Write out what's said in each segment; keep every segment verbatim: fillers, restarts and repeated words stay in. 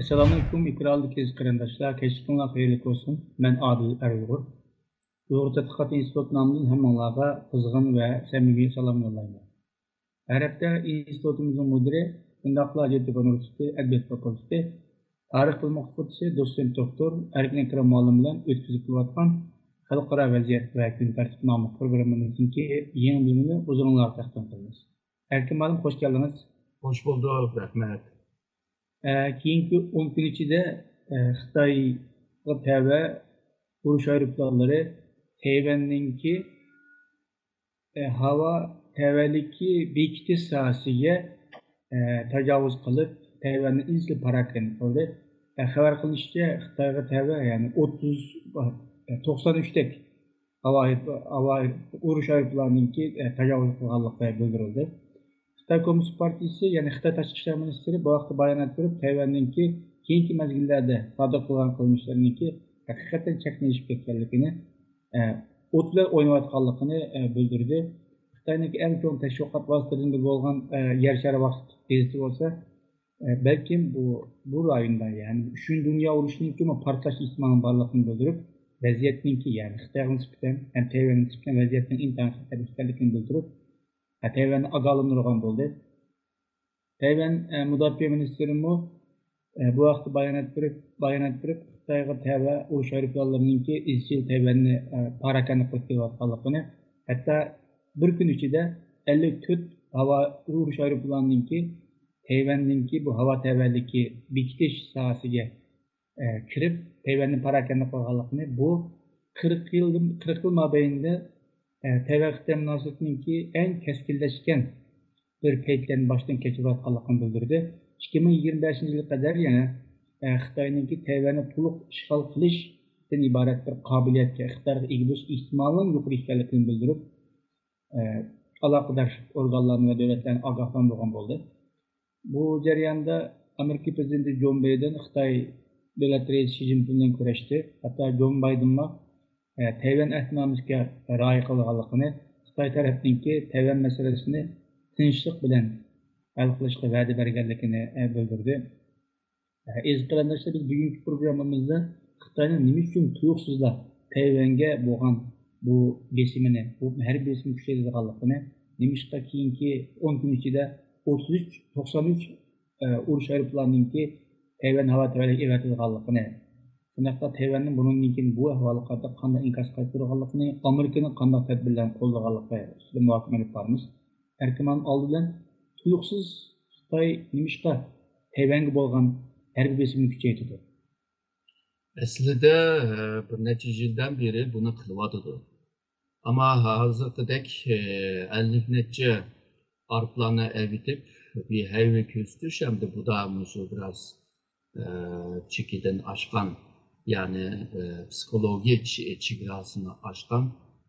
ئەسسالامۇئەلەيكۇم، ئېكرانلىق ئەزىز قېرىنداشلار، كەچلىكىڭلار خەيرلىك بولسۇن. مەن ئادىل ئەر ئۇيغۇر. ئۇيغۇر تەتقىقات ئىنستىتۇتى نامىدىن ھەممىڭلارغا قىزغىن ۋە سەمىمىي سالام يوللايمەن. ھەر ھەپتە ئىنستىتۇتىمىزنىڭ مۇدىرى، شۇنداقلا ھاجەتتېپە ئۇنىۋېرسىتېتى ئەدەبىيات فاكۇلتېتى تارىخ بىلىم ئوقۇتقۇچىسى، دوتسېنت دوكتور ئەركىن ئەكرەم مۇئەللىم بىلەن ئۆتكۈزۈپ كېلىۋاتقان خەلقئارا ۋەزىيەت ۋە كۈن تەرتىپ ناملىق پروگراممىمىزنىڭكى يېڭى بۆلۈمىنى ھۇزۇرۇڭلارغا تەقدىم قىلىمىز. ئەركىن مۇئەللىم، خوش كەلدىڭىز. خوش بولدۇق، رەھمەت. ئە، كېيىنكى ئون كۈن ئىچىدە، ئە، خىتايغا تەۋە ئۇرۇش ئايروپىلانلىرى تەيۋەننىڭكى، ئە، ھاۋا تەۋەلىكى بېكىتىش ساھەسىگە، ئە، تاجاۋۇز قىلىپ، تەيۋەننى ئىزچىل پاراكەندە قىلدى. ئە، خەۋەر قىلىنىشىچە، خىتايغا تەۋە، يەنى ئوتتۇز، ئە، توقسان ئۈچتەك ھاۋا، ھاۋا ئۇرۇش ئايروپىلانىنىڭكى، ئە، تاجاۋۇز قىلغانلىقى بىلدۈرۈلدى. خىتاي كوممۇنىست پارتىيىسى، يەنى خىتاي تاشقى ئىشلار مىنىستىرى بۇ ھەقتە بايانات بېرىپ، تەيۋەننىڭكى كېيىنكى مەزگىللەردە سادىر قىلغان قىلمىشلىرىنىڭكى ھەقىقەتەن چەككىن ئېشىپ كەتكەنلىكىنى، ئە، ئوت بىلەن ئويناۋاتقانلىقىنى، ئە، بىلدۈردى. خىتاينىڭكى ئەڭ چوڭ تەشۋىقات ۋاسىتىلىرىدىن بىرى بولغان، ئە، يەر شارى ۋاقىت گېزىتى بولسا، ئە، بەلكىم بۇ، بۇ رايوندا، يەنى ئۈچىنچى دۇنيا ئۇرۇشىنىڭكىمۇ پارتلاش ئېھتىمالىنىڭ بارلىقىنى بىلدۈرۈپ، ۋەزىيەتنىڭكى، يەنى خىتايغا نىسبەتەن ھەم تەيۋەنگە نىسبەتەن ۋەزىيەتنىڭ ئىنتايىن خەتەرلىك ئىكەنلىكىنى بىلدۈرۈپ، تەيۋەننى ئاگاھلاندۇرغان بولدى. تەيۋەن، ئە، مۇداپىئە مىنىستىرىمۇ، ئە، بۇ ھەقتە بايانات بېرىپ، بايانات بېرىپ، خىتايغا تەۋە ئۇرۇش ئايروپىلانلىرىنىڭكى ئىزچىل تەيۋەننى، ئە، پاراكەندە قىلىپ كېلىۋاتقانلىقىنى، ھەتتا بىر كۈن ئىچىدە ئەللىك تۆت ھاۋا ئۇرۇش ئايروپىلانىنىڭكى تەيۋەننىڭكى بۇ ھاۋا تەۋەلىكى بېكىتىش ساھەسىگە ئە، كىرىپ، تەيۋەننى پاراكەندە قىلغانلىقىنى، بۇ قىرىق يىل، قىرىق يىل مابەينىدە، ئە، تەيۋەن خىتاي مۇناسىۋىتىنىڭكى ئەڭ كەسكىنلەشكەن بىر پەيتلەرنى باشتىن كەچۈرۈۋاتقانلىقىنى بىلدۈردى. ئىككى مىڭ يىگىرمە بەشىنچى يىلغا قەدەر يەنە، ئە، خىتاينىڭكى تەيۋەننى تولۇق ئىشغال قىلىشتىن ئىبارەت بىر قابىلىيەتكە، ئىقتىدارغا ئىگە بولۇش ئېھتىمالىنىڭ يۇقىرى ئىكەنلىكىنى بىلدۈرۈپ، ئە، ئالاقىدار ئورگانلارنى ۋە دۆلەتلەرنى ئاگاھلاندۇرغان بولدى. بۇ جەرياندا ئامېرىكا پىرېزىدېنتى جون بايدېن خىتاي دۆلەت رەئىسى شى جىنپىڭ بىلەن كۆرۈشتى. ھەتتا جون بايدېنمۇ، ئە، تەيۋەن ئەھدىنامىسىگە رىئايە قىلىدىغانلىقىنى، خىتاي تەرەپنىڭكى تەيۋەن مەسىلىسىنى تىنچلىق بىلەن ھەل قىلىشقا ۋەدە بەرگەنلىكىنى، ئە، بىلدۈردى. ئەزىز قېرىنداشلار، بىز بۈگۈنكى پروگراممىمىزدا خىتاينىڭ نېمە ئۈچۈن تۇيۇقسىزلا تەيۋەنگە بولغان بۇ بېسىمىنى، بۇ ھەربىي بېسىمنى كۈچەيتىدىغانلىقىنى، نېمىشقا كېيىنكى ئون كۈن ئىچىدە ئوتتۇز ئۈچ، توقسان ئۈچ، ئە، ئۇرۇش ئايروپىلانىنىڭكى تەيۋەن ھاۋا تەۋەلىكىگە ئەۋەتىدىغانلىقىنى، شۇنداقلا تەيۋەننىڭ بۇنىڭدىن كېيىن بۇ ئەھۋالغا قارىتا قانداق ئىنكاس قايتۇرىدىغانلىقىنى، ئامېرىكىنىڭ قانداق تەدبىرلەرنى قوللىدىغانلىقى ئۈستىدە مۇھاكىمە ئېلىپ بارىمىز. ئەركىن مۇئەللىم، ئالدى بىلەن تۇيۇقسىز خىتاي نېمىشقا تەيۋەنگە بولغان ھەربىي بېسىمنى كۈچەيتىدۇ؟ ئەسلىدە، ئە، بىر نەچچە يىلدىن بېرى بۇنى قىلىۋاتىدۇ. ئەمما ھازىرقىدەك، ئە، ئەللىك نەچچە ئايروپىلاننى ئەۋېتىپ، بىر ھەيۋە كۆرسىتىش ھەمدە بۇدا مۇشۇ بىراز، ئە، چېكىدىن ئاشقان، يەنى، ئە، پسىخولوگىيە چې-، چېگراسىنى ئاشقان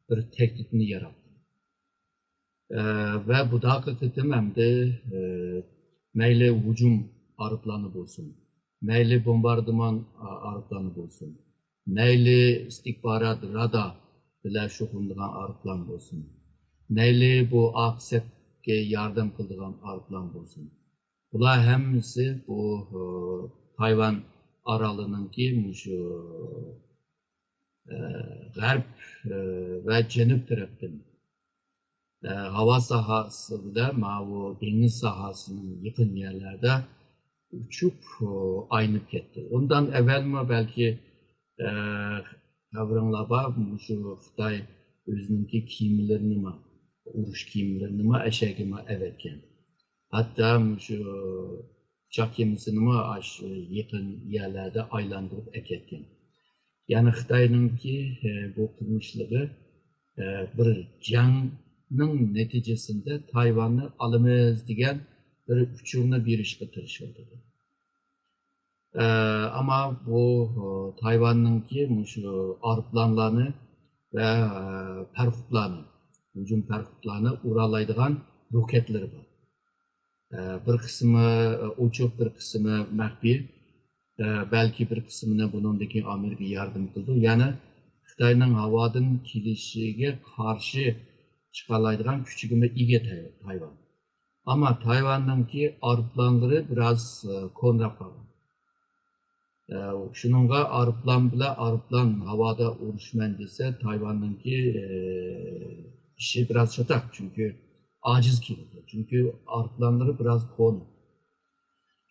بىر تەھدىتنى ياراتتى. ئە، ۋە بۇداقى قېتىم ئەمدى، ئە، مەيلى ھۇجۇم ئايروپىلانى بولسۇن، مەيلى بومباردىمان، ئا، ئايروپىلانى بولسۇن، مەيلى ئىستىخبارات، رادار بىلەن شۇغۇللىنىدىغان ئايروپىلان بولسۇن، مەيلى بۇ ئارقا سەپكە ياردەم قىلىدىغان ئايروپىلان بولسۇن، بۇلار ھەممىسى بۇ، ئە، تايۋان ئارالىنىڭكى مۇشۇ، ئە، غەرب، ئە، ۋە جەنۇب تەرەپتىن، ئە، ھاۋا ساھەسىدە ماۋۇ دېڭىز ساھەسىنىڭ يېقىن يەرلەردە ئۇچۇپ، ئە، ئايلىنىپ كەتتى. ئۇندىن ئەۋۋەلمۇ بەلكى، ئە، خەۋىرىڭلار بار، مۇشۇ خىتاي ئۆزىنىڭكى كېمىلىرىنىمۇ، ئۇرۇش كېمىلىرىنىمۇ ئەشەگىمۇ ئەۋەتكەن. ھەتتا مۇشۇ ئۇچاق كېمىسىنىمۇ ئاشۇ يېقىن يەرلەردە ئايلاندۇرۇپ ئەكەتكەن. يەنى خىتاينىڭكى، ئە، بۇ قىلمىشلىرى، ئە، بىر جەڭنىڭ نەتىجىسىندە تايۋاننى ئالىمىز دېگەن بىر ئۇچۇرنى بېرىشقا تىرىشىۋاتىدۇ. ئە، ئەمما بۇ، ئە، تايۋاننىڭكى مۇشۇ ئايروپىلانلارنى ۋە، ئە، پەرخوكلارنى، ھۇجۇم پەرخوكلارنى ئۇرالايدىغان روكەتلىرى بار. ئە، بىر قىسمى، ئە، ئوچۇق، بىر قىسمى مەخپىي. ئە، بەلكى بىر قىسمىنى بۇنىڭدىن كېيىن ئامېرىكا ياردەم قىلىدۇ. يەنى خىتاينىڭ ھاۋادىن كېلىشىگە قارشى چىقالايدىغان كۈچىگىمۇ ئىگە تاي-، تايۋان. ئەمما تايۋاننىڭكى ئايروپىلانلىرى بىراز، ئە، كونىراپ قالغان. ئە، شۇنىڭغا ئايروپىلان بىلەن ئايروپىلان ھاۋادا ئۇرۇشىمەن دېسە، تايۋاننىڭكى، ئە، ئىشى بىراز چاتاق، چۈنكى ئاجىز كېلىدۇ. چۈنكى ئايروپىلانلىرى بىراز كونا.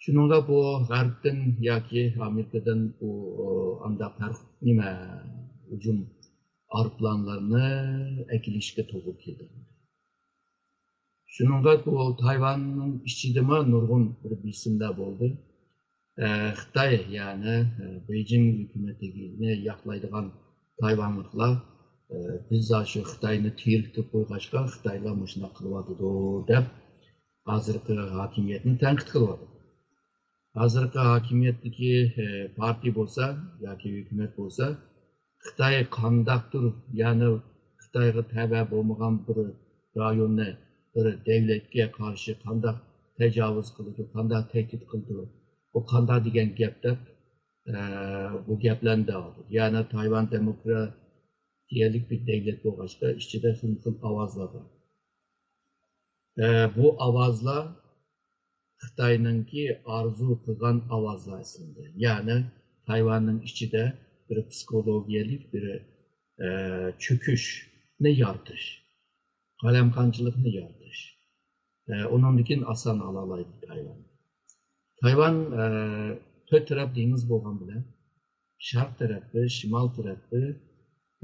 شۇنىڭغا بۇ غەربتىن ياكى ئامېرىكىدىن بۇ، ئانداق ھەر نېمە ھۇجۇم ئايروپىلانلىرىنى ئەكېلىشكە توغرا كېلىدۇ. شۇنىڭغا بۇ تايۋاننىڭ ئىچىدىمۇ نۇرغۇن بىر بېسىملار بولدى. ئە، خىتاي، يەنى، ئە، بېيجىڭ ھۆكۈمىتىنى ياقلايدىغان تايۋانلىقلار، ئە، بىز شۇ خىتاينى تېرىكتۈرۈپ قويغاچقا، خىتايلار مۇشۇنداق قىلىۋاتىدۇ، دەپ، ھازىرقى ھاكىمىيەتنى تەنقىد قىلىۋاتىدۇ. ھازىرقى ھاكىمىيەتتىكى، ئە، پارتىيە بولسا ياكى ھۆكۈمەت بولسا، خىتاي قانداقتۇر، يەنى خىتايغا تەۋە بولمىغان بىر رايوننى بىر دۆلەتكە قارشى قانداق تاجاۋۇز قىلىدۇ، قانداق تەھدىت قىلىدۇ، بۇ قانداق دېگەن گەپ دەپ، ئە، بۇ گەپلەرنى دەۋاتىدۇ. يەنى تايۋان دېموكراتىيەلىك بىر دۆلەت بولغاچقا، ئىچىدە خىلمۇ خىل ئاۋازلار بار. ئە، بۇ ئاۋازلار خىتاينىڭكى ئارزۇ قىلغان ئاۋازلار ئەسلىدە. يەنى تايۋاننىڭ ئىچىدە بىر پسىخولوگىيەلىك بىر، ئە، چۆكۈشنى يارىتىش، قالايمىقانچىلىقنى يارىتىش. ئە، ئۇنىڭدىن كېيىن ئاسان ئالالايدۇ تايۋان. تايۋان، ئە، تۆت تەرەپ دېڭىز بولغان بىلەن، شەرق تەرەپى، شىمال تەرەپى،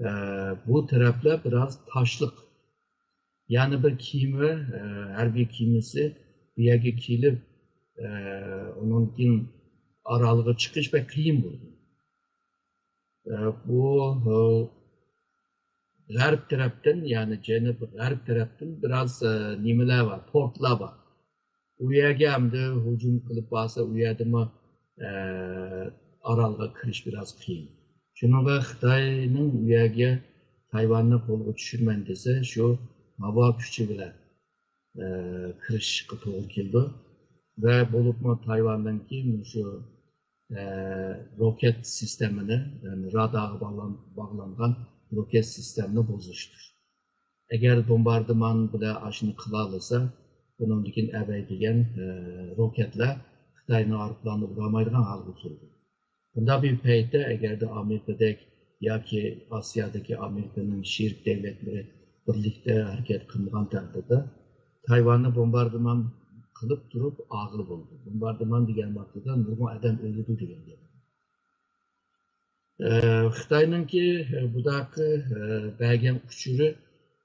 ئە، بۇ تەرەپلەر بىراز تاشلىق. يەنى بىر كېمە، ئە، ھەربىي كېمىسى بۇ يەرگە كېلىپ، ئە، ئۇنىڭدىن كېيىن ئارالغا چىقىش بەك قىيىن بولىدۇ. ئە، بۇ، ئە، غەرب تەرەپتىن، يەنى جەنۇب غەرب تەرەپتىن بىراز، ئە، نېمىلەر بار، پورتلار بار. ئۇ يەرگە ئەمدى ھۇجۇم قىلىپ بارسا، ئۇ يەردىمۇ، ئە، ئارالغا كىرىش بىراز قىيىن. شۇنىڭغا خىتاينىڭ ئۇ يەرگە تايۋاننى قولغا چۈشۈرىمەن دېسە، شۇ ھاۋا كۈچى بىلەن، ئە، كىرىشىشقا توغرا كېلىدۇ. ۋە بولۇپمۇ تايۋاننىڭكى مۇشۇ، ئە، روكەت سىستېمىنى، يەنى رادارغا باغلان-، باغلانغان روكەت سىستېمىنى بۇزۇشتۇر. ئەگەر بومباردىمان بىلەن ئاشۇنى قىلالىسا، بۇنىڭدىن كېيىن ئەبەي دېگەن، ئە، روكەتلەر خىتاينىڭ ئايروپىلانىنى ئۇرالمايدىغان ھالغا كېلىدۇ. بۇنداق بىر پەيتتە، ئەگەردە ئامېرىكىدەك ياكى ئاسىيادىكى ئامېرىكىنىڭ شېرىك دۆلەتلىرى بىرلىكتە ھەرىكەت قىلمىغان تەقدىردە، تايۋاننى بومباردىمان قىلىپ تۇرۇپ ئالغىلى بولىدۇ. بومباردىمان دېگەن ۋاقتىدا نۇرغۇن ئادەم ئۆلىدۇ دېگەن گەپ. ئە، خىتاينىڭكى، ئە، بۇداقى، ئە، بەرگەن ئۇچۇرى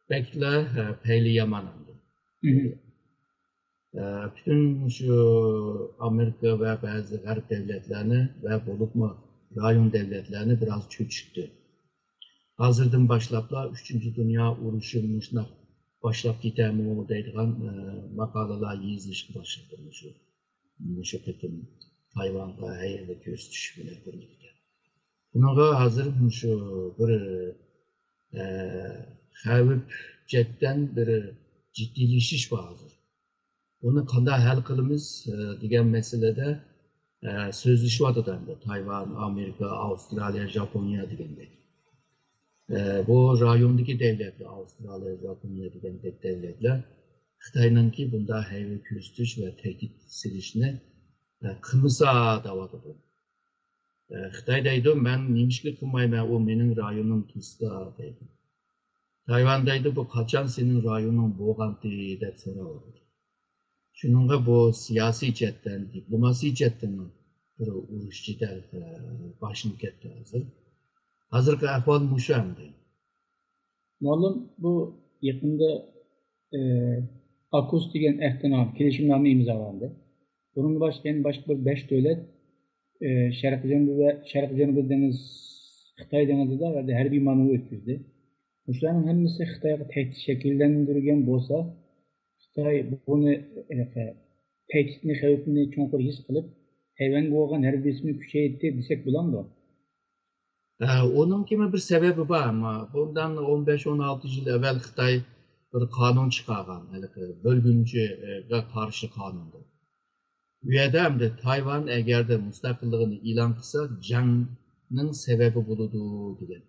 بەكلا، ئە، پەيلى يامان ئەمدى. مم. ئە، پۈتۈن شۇ ئامېرىكا ۋە بەزى غەرب دۆلەتلەرنى ۋە بولۇپمۇ رايون دۆلەتلەرنى بىراز چۆچۈتتى. ھازىردىن باشلاپلا ئۈچىنچى دۇنيا ئۇرۇشى مۇشۇنداق باشلاپ كېتەرمۇ دەيدىغان، ئە، ماقالىلەر يېزىلىشقا باشلىدى مۇشۇ، مۇشۇ قېتىم تايۋانغا ھەيۋە كۆرسىتىش بىلەن بىرلىكتە. بۇنىڭغا ھازىر مۇشۇ بىر، ئە، خەۋپ جەھەتتىن بىر جىددىيلىشىش بار ھازىر. بۇنى قانداق ھەل قىلىمىز، ئە، دېگەن مەسىلىدە، ئە، سۆزلىشىۋاتىدۇ ئەمدى تايۋان، ئامېرىكا، ئاۋسترالىيە، ژاپونىيە دېگەندەك. ئە، بۇ رايوندىكى دۆلەتلەر، ئاۋسترالىيە، ژاپونىيە دېگەندەك دۆلەتلەر خىتاينىڭكى بۇنداق ھەيۋە كۆرسىتىش ۋە تەھدىت سېلىشنى، ئە، قىلمىسا دەۋاتىدۇ. ئە، خىتاي دەيدۇ، مەن نېمىشقا قىلمايمەن، ئۇ مېنىڭ رايونۇم تۇرسا دەيدۇ. تايۋان دەيدۇ، بۇ قاچان سېنىڭ رايونۇڭ بولغانتى دەپ سوراۋاتىدۇ. شۇنىڭغا بۇ سىياسىي جەھەتتىن، دىپلوماسىي جەھەتتىن بىر ئۇرۇش جېدەل، ئە، باشلىنىپ كەتتى ھازىر. ھازىرقى ئەھۋال مۇشۇ ئەمدى. مۇئەللىم، بۇ يېقىندا، ئە، ئاكۇس دېگەن ئەھدىنامە، كېلىشىمنامە ئىمزالاندى. بۇنىڭدىن باشقا يەنە باشقا بىر بەش دۆلەت، ئە، شەرقىي جەنۇبىي ۋە شەرقىي جەنۇبىي دېڭىز، خىتاي دېڭىزىدا ھەربىي مانېۋىر ئۆتكۈزدى. مۇشۇلارنىڭ ھەممىسى خىتايغا تەھدىت شەكىللەندۈرگەن بولسا، خىتاي بۇنى، ئە، تەھدىتنى، خەۋپنى چوڭقۇر ھېس قىلىپ، تەيۋەنگە بولغان ھەربىي بېسىمىنى كۈچەيتتى دېسەك بولامدۇ؟ ئە، ئۇنىڭكىمۇ بىر سەۋەبى بار، ئەمما بۇندىن ئون بەش، ئون ئالتە يىل ئەۋۋەل خىتاي بىر قانۇن چىقارغان، ھېلىقى بۆلگۈنچىگە قارشى قانۇن دەپ. ئۇ يەردە ئەمدى تايۋان ئەگەردە مۇستەقىللىقىنى ئېلان قىلسا، جەڭنىڭ سەۋەبى بولىدۇ دېگەن.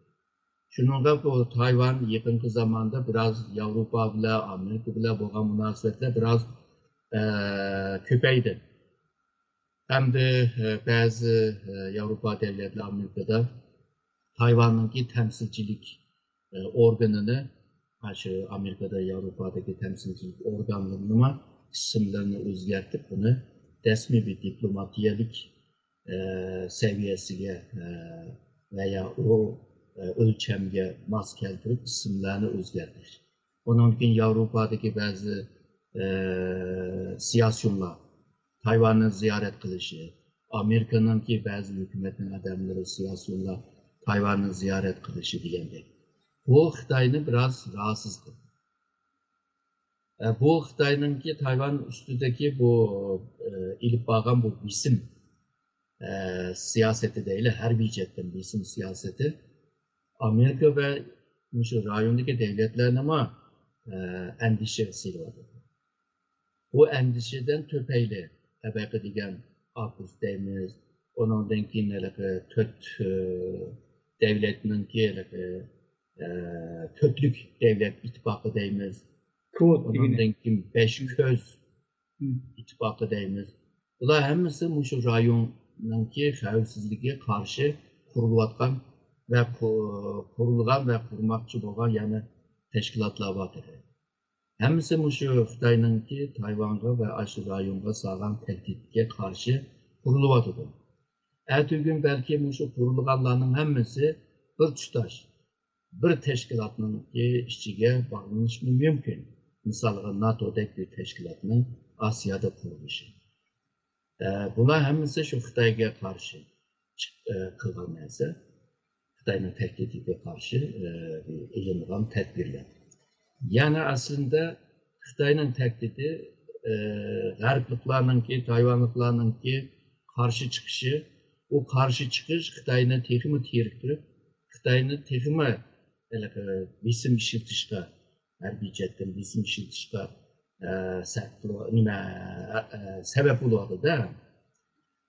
شۇنىڭغا بۇ تايۋان يېقىنقى زاماندا بىراز ياۋروپا بىلەن، ئامېرىكا بىلەن بولغان مۇناسىۋەتلەر بىراز، ئە، كۆپەيدى. ئەمدى، ئە، بەزى، ئە، ياۋروپا دەۋلەتلەر ئامېرىكىدا تايۋاننىڭكى تەمسىلچىلىك، ئە، ئورگىنىنى، ئاشۇ ئامېرىكىدا، ياۋروپادىكى تەمسىلچىلىك ئورگانلىرىنىمۇ ئىسىملىرىنى ئۆزگەرتىپ، بۇنى رەسمىي بىر دىپلوماتىيەلىك، ئە، سەۋىيەسىگە، ئە، ۋە يا ئۇ، ئە، ئۆلچەمگە ماس كەلتۈرۈپ ئىسىملارنى ئۆزگەرتىش. ئۇنىڭدىن كېيىن ياۋروپادىكى بەزى، ئە، سىياسىيونلار تايۋاننى زىيارەت قىلىشى، ئامېرىكىنىڭكى بەزى ھۆكۈمەتنىڭ ئادەملىرى، سىياسىيونلار تايۋاننى زىيارەت قىلىشى دېگەندەك. بۇ خىتاينى بىراز راھاتسىز قىلدى. ئە، بۇ خىتاينىڭكى تايۋان ئۈستىدىكى بۇ، ئە، ئېلىپ بارغان بۇ بېسىم، ئە، سىياسىتى دەيلى، ھەربىي جەھەتتىن بېسىم سىياسىتى ئامېرىكا ۋە مۇشۇ رايوندىكى دەۋلەتلەرنىمۇ، ئە، ئەندىشىگە سېلىۋاتىدۇ. بۇ ئەندىشىدىن تۈپەيلى ئەبەقە دېگەن ئاكۇس دەيمىز، ئۇنىڭدىن كېيىن ھېلىقى تۆت، ئە، دەۋلەتنىڭكى ھېلىقى، ئە، تۆتلۈك دەۋلەت ئىتتىپاقى دەيمىز، كود دېگىنى. ئۇنىڭدىن كېيىن بەش كۆز مم. ئىتتىپاقى دەيمىز. بۇلار ھەممىسى مۇشۇ رايوننىڭكى خەۋپسىزلىكىگە قارشى قۇرۇلۇۋاتقان ۋە قۇ-، قۇرۇلغان ۋە قۇرماقچى بولغان يەنە تەشكىلاتلار بار. ھەممىسى مۇشۇ خىتاينىڭكى تايۋانغا ۋە ئاشۇ رايونغا سالغان تەھدىتكە قارشى قۇرۇلۇۋاتىدۇ. ئەتىگۈن بەلكى مۇشۇ قۇرۇلغانلارنىڭ ھەممىسى بىر تۇتاش، بىر تەشكىلاتنىڭكى ئىچىگە باغلىنىشمۇ مۇمكىن. مىسالغا، ناتودەك بىر تەشكىلاتنىڭ ئاسىيادا قۇرۇلۇشى. ئە، بۇلار ھەممىسى شۇ خىتايغا قارشى چىق-، ئە، قىلغان نەرسە. خىتاينىڭ تەھدىتىگە قارشى، ئە، ئېلىنغان تەدبىرلەر. يەنى ئەسلىندە خىتاينىڭ تەھدىتى، ئە، غەربلىكلارنىڭكى، تايۋانلىقلارنىڭكى قارشى چىقىشى، ئۇ قارشى چىقىش خىتاينى تېخىمۇ تېرىكتۈرۈپ، خىتاينى تېخىمۇ ھېلىقى بېسىم ئىشلىتىشقا، ھەربىي جەھەتتىن بېسىم ئىشلىتىشقا، ئە، سەۋەب بولۇ-، نېمە، ئە، ئە، سەۋەب بولۇۋاتىدۇ.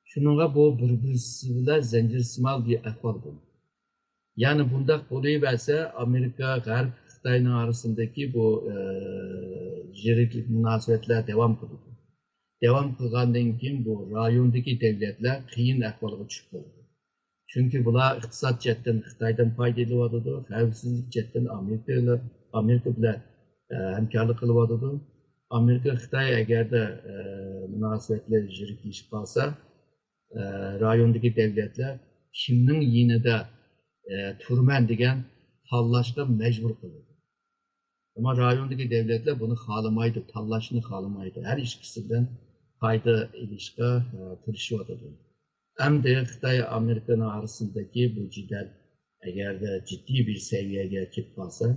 شۇنىڭغا بۇ بىر-بىرسى بىلەن زەنجىرسىمال بىر ئەھۋال بۇ. يەنى بۇنداق بولۇۋەرسە، ئامېرىكا، غەرب، خىتاينىڭ ئارىسىدىكى بۇ، ئە، يىرىكلىك مۇناسىۋەتلەر داۋام قىلىدۇ. داۋام قىلغاندىن كېيىن بۇ رايوندىكى دەۋلەتلەر قىيىن ئەھۋالغا چۈشۈپ قالىدۇ. چۈنكى بۇلار ئىقتىساد جەھەتتىن خىتايدىن پايدىلىنىۋاتىدۇ، خەۋپسىزلىك جەھەتتىن ئامېرىكا بىلەن، ئامېرىكا بىلەن، ئە، ھەمكارلىق قىلىۋاتىدۇ. ئامېرىكا، خىتاي ئەگەردە، ئە، مۇناسىۋەتلەر يىرىكلىشىپ قالسا، ئە، رايوندىكى دەۋلەتلەر كىمنىڭ يېنىدا، ئە، تۇرىمەن دېگەن تاللاشقا مەجبۇر قىلىدۇ. ئەمما رايوندىكى دەۋلەتلەر بۇنى خالىمايدۇ، تاللاشنى خالىمايدۇ. ھەر ئىككىسىدىن پايدا ئېلىشقا، ئە، تىرىشىۋاتىدۇ. ئەمدى خىتاي ئامېرىكىنىڭ ئارىسىدىكى بۇ جېدەل ئەگەردە جىددىي بىر سەۋىيەگە كېلىپ قالسا،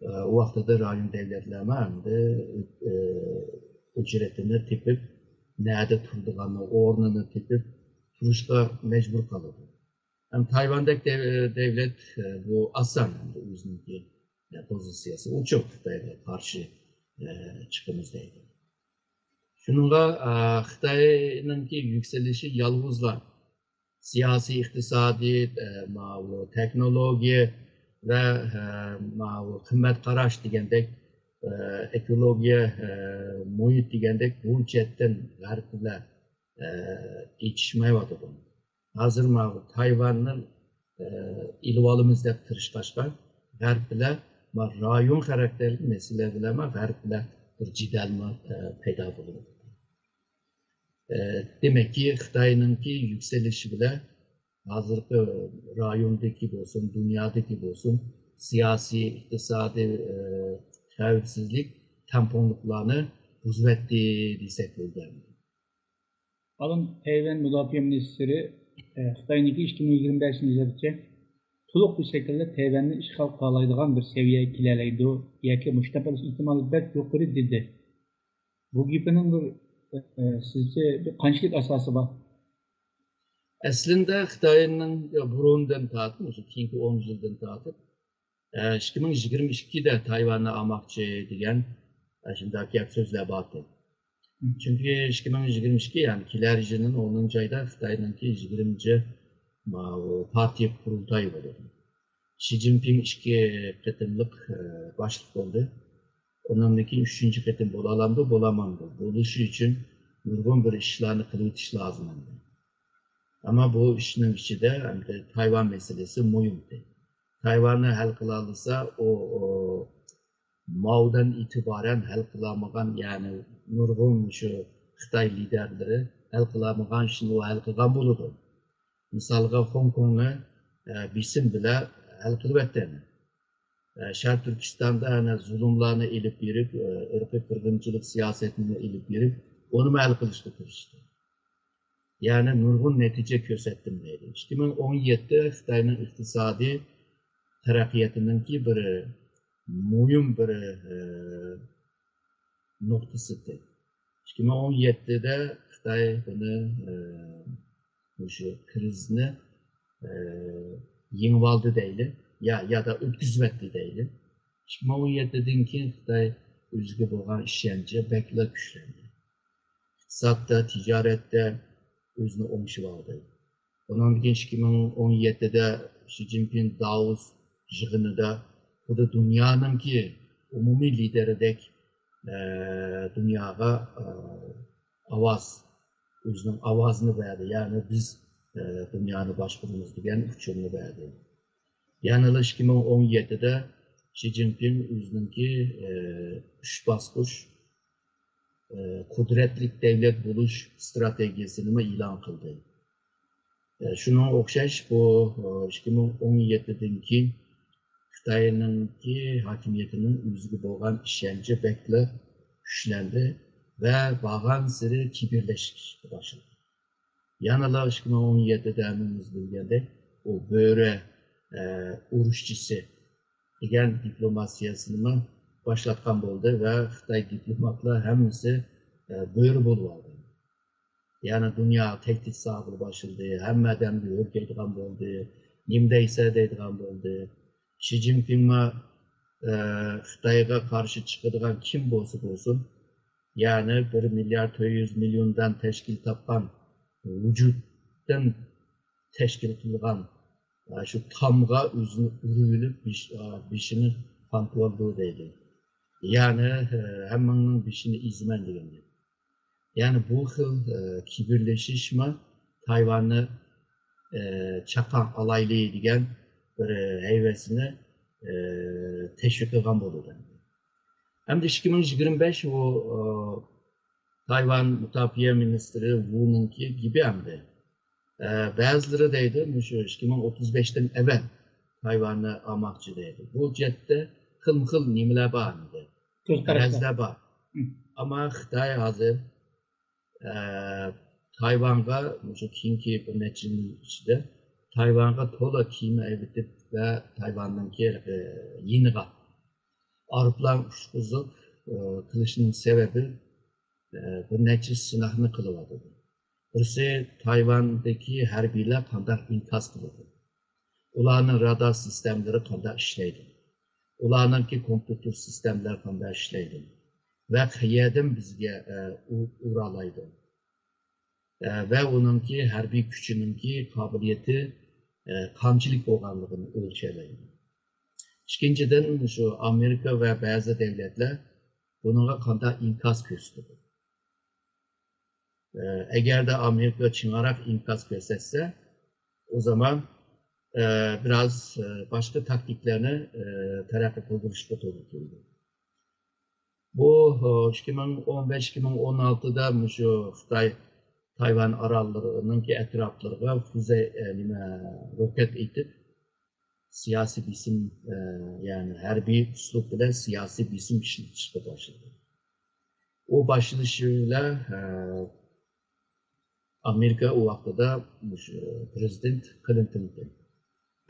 ئە، ئۇ ۋاقتىدا رايون دەۋلەتلەرمۇ ئەمدى، ئە، ئۆچرىتىنى تېپىپ، نەدە تۇرىدىغاننى، ئورنىنى تېپىپ تۇرۇشقا مەجبۇر قالىدۇ. ھەم تايۋاندەك دەۋ-، دەۋلەت، ئە، بۇ ئاسان ئەمدى ئۆزىنىڭكى، ئە، پوزىتسىيەسى ئوچۇق، خىتايغا قارشى، ئە، چىقىمىز دەيدۇ. شۇنىڭغا، ئە، خىتاينىڭكى يۈكسىلىشى يالغۇزلا سىياسىي، ئىقتىسادىي، ئە، ماۋۇ تېخنولوگىيە ۋە، ئە، ماۋۇ قىممەت قاراش دېگەندەك، ئە، ئېكولوگىيە، ئە، مۇھىت دېگەندەك بۇ جەھەتتىن غەرب بىلەن، ئە، ئېچىشمايۋاتىدۇ. ھازىر ماۋۇ تايۋاننى، ئە، ئېلىۋالىمىز دەپ تىرىشقاچقا، غەرب بىلەن ما رايون خاراكتېرلىك مەسىلە بىلەن ما غەرب بىلەن بىر جېدەلمۇ، ئە، پەيدا بولىدۇ. ئە، دېمەككى، خىتاينىڭكى يۈكسىلىشى بىلەن ھازىرقى رايوندىكى بولسۇن، دۇنيادىكى بولسۇن، سىياسىي، ئىقتىسادىي، ئە، خەۋپسىزلىك تەڭپۇڭلۇقلارنى بۇزۇۋەتتى دېسەك بولىدۇ. ئالىم تەيۋەن مۇداپىئە مىنىستىرى، ئە، خىتاينىڭكى ئىككى مىڭ يىگىرمە بەشىنچى يىلغىچە تولۇق بىر شەكىلدە تەيۋەننى ئىشغال قىلالايدىغان بىر سەۋىيەگە كېلەلەيدۇ ياكى مۇشۇنداق بولۇش ئېھتىمالى بەك يۇقىرى دېدى. بۇ گېپىنىڭ بىر، ئە، سىزچە بىر قانچىلىك ئاساسى بار؟ ئەسلىندە خىتاينىڭ بۇرۇندىن تارتىپ، مۇشۇ كېيىنكى ئون يىلدىن تارتىپ، ئە، ئىككى مىڭ يىگىرمە ئىككىدە تايۋاننى ئالماقچى دېگەن، ئە، شۇنداق گەپ سۆزلەر بارتى. چۈنكى ئىككى مىڭ يىگىرمە ئىككى، يەنى كېلەر يىلىنىڭ ئونىنچى ئايدا خىتاينىڭكى يىگىرمىنچى ماۋۇ پارتىيە قۇرۇلتايى بولىدۇ. شى جىنپىڭ ئىككى قېتىملىق، ئە، باشلىق بولدى. ئۇنىڭدىن كېيىن ئۈچىنچى قېتىم بولالامدۇ، بولالمامدۇ؟ بولۇشى ئۈچۈن نۇرغۇن بىر ئىشلارنى قىلىۋېتىش لازىم ئەمدى. ئەمما بۇ ئىشنىڭ ئىچىدە ئەمدى تايۋان مەسىلىسى مۇھىمدى. تايۋاننى ھەل قىلالىسا، ئۇ، ئۇ ماۋدىن ئېتىبارەن ھەل قىلالمىغان، يەنى نۇرغۇن شۇ خىتاي لىدەرلىرى ھەل قىلالمىغان ئىشنى ئۇ ھەل قىلغان بولىدۇ. مىسالغا، خوڭكوڭنى، ئە، بېسىم بىلەن ھەل قىلىۋەتتى. ئە، شەرقىي تۈركىستاندا ئەنە زۇلۇملارنى ئېلىپ بېرىپ، ئە، ئىرقىي قىرغىنچىلىق سىياسىتىنى ئېلىپ بېرىپ، ئۇنىمۇ ھەل قىلىشقا تىرىشتى. يەنى نۇرغۇن نەتىجە كۆرسەتتىم دەيدۇ. ئىككى مىڭ ئون يەتتە خىتاينىڭ ئىقتىسادىي تەرەققىياتىنىڭكى بىر مۇھىم بىر، ئە، نۇقتىسى. ئىككى مىڭ ئون يەتتىدە خىتاي بۇنى، ئە، مۇشۇ كىرىزىسنى، ئە، يېڭىۋالدى دەيلى، يا، يا دا ئۆتكۈزۈۋەتتى دەيلى. ئىككى مىڭ ئون يەتتىدىن كېيىن خىتاي ئۆزىگە بولغان ئىشەنچى بەكلا كۈچلەندى. ئىقتىسادتا، تىجارەتتە ئۆزىنى ئوڭشىۋالدى. ئۇنىڭدىن كېيىن ئىككى مىڭ ئون يەتتىدە شى جىنپىڭ داۋوس يىغىنىدا خۇددى دۇنيانىڭكى ئومۇمىي لىدېرىدەك، ئە، دۇنياغا، ئە، ئاۋاز، ئۆزىنىڭ ئاۋازىنى بەردى. يەنى بىز، ئە، دۇنيانى باشقۇرىمىز دېگەن ئۇچۇرنى بەردى. يەنىلا ئىككى مىڭ ئون يەتتىدە شى جىنپىڭ ئۆزىنىڭكى، ئە، ئۈچ باسقۇچ، ئە، قۇدرەتلىك دەۋلەت بولۇش ئىستراتېگىيەسىنىمۇ ئېلان قىلدى. ئە، شۇنىڭغا ئوخشاش بۇ، ئە، ئىككى مىڭ ئون يەتتىدىن كېيىن خىتاينىڭكى ھاكىمىيىتىنىڭ ئۆزىگە بولغان ئىشەنچى بەكلا كۈچلەندى ۋە بارغانسېرى كىبىرلەشكە باشلىدى. يەنىلا ئىككى مىڭ ئون يەتتىدە ھەممىمىز بىلگەندەك، ئۇ بۆرە، ئە، ئۇرۇشچىسى دېگەن دىپلوماتىيەسىنىمۇ باشلاتقان بولدى ۋە خىتاي دىپلوماتلار ھەممىسى، ئە، بۆرە بولۇۋالدى. يەنى دۇنيا تەھدىت سالغىلى باشلىدى، ھەممە ئادەمگە ھۆركەيدىغان بولدى، نېمە دەيسە دەيدىغان بولدى. شى جىنپىڭمۇ، ئە، خىتايغا قارشى چىقىدىغان كىم بولسا بولسۇن، يەنى بىر مىليارد تۆت يۈز مىليوندىن تەشكىل تاپقان ۋۇجۇدتىن تەشكىل قىلغان، ئە، شۇ تامغا ئۆزىنى ئۇرۇۋېلىپ، بېش-، ئە، بېشىنى قانىتىۋالىدۇ دەيدۇ. يەنى، ئە، ھەممىڭنىڭ بېشىنى ئېزىمەن دېگەن گەپ. يەنى بۇ خىل، ئە، كىبىرلىشىشمۇ تايۋاننى، ئە، چاققان ئالايلى دېگەن بىر ھەۋەسنى، ئە، تەشۋىق قىلغان بولىدۇ. ئەمدى ئىككى مىڭ يىگىرمە بەش ئۇ، ئە، تايۋان مۇداپىئە مىنىستىرى ۋۇنىڭكى گېپى ئەمدى. ئە، بەزىلىرى دەيدۇ، مۇشۇ ئىككى مىڭ ئوتتۇز بەشتىن ئەۋەل تايۋاننى ئالماقچى دەيدۇ. بۇ جەھەتتە خىلمۇ خىل نېمىلەر بار ئەمدى. كۆز قاراشلار. غەرەزلەر بار. مم. ئەمما خىتاي ھازىر، ئە، تايۋانغا مۇشۇ كېيىنكى بىر نەچچە يىلنىڭ ئىچىدە تايۋانغا تولا كېمە ئەۋېتىپ ۋە تايۋاننىڭكى، ئە، يېنىغا ئايروپىلان ئۇچقۇزۇپ، ئە، قىلىشنىڭ سەۋەبى، ئە، بىر نەچچە سىناقنى قىلىۋاتىدۇ. بىرسى، تايۋاندىكى ھەربىيلەر قانداق ئىنكاس قىلىدۇ؟ ئۇلارنىڭ رادار سىستېمىلىرى قانداق ئىشلەيدۇ؟ ئۇلارنىڭكى كومپيۇتېر سىستېمىلىرى قانداق ئىشلەيدۇ؟ ۋە قەيەردىن بىزگە، ئە، ئۇ-، ئۇرالايدۇ؟ ئە، ۋە ئۇنىڭكى ھەربىي كۈچىنىڭكى قابىلىيىتى، ئە، قانچىلىك بولغانلىقىنى ئۆلچەيلەيدۇ. ئىككىنچىدىن، شۇ ئامېرىكا ۋە بەزى دۆلەتلەر بۇنىڭغا قانداق ئىنكاس كۆرسىتىدۇ؟ ئە، ئەگەردە ئامېرىكا چىڭراق ئىنكاس كۆرسەتسە، ئۇ زامان، ئە، بىراز، ئە، باشقا تاكتىكىلارنى، ئە، تەرەققىي قىلدۇرۇشقا توغرا كېلىدۇ. بۇ، ئە، ئىككى مىڭ ئون بەش، ئىككى مىڭ ئون ئالتىدا مۇشۇ خىتاي تايۋان ئاراللىرىنىڭكى ئەتراپلىرىغا فۇزەي، ئە، نېمە، روكەت ئېتىپ، سىياسىي بېسىم، ئە، يەنى ھەربىي ئۇسلۇب بىلەن سىياسىي بېسىم ئىشلىتىشكە باشلىدى. ئۇ باشلىنىشى بىلەن، ئە، ئامېرىكا ئۇ ۋاقتىدا مۇشۇ پرېزىدېنت كلىنتون ئىدى.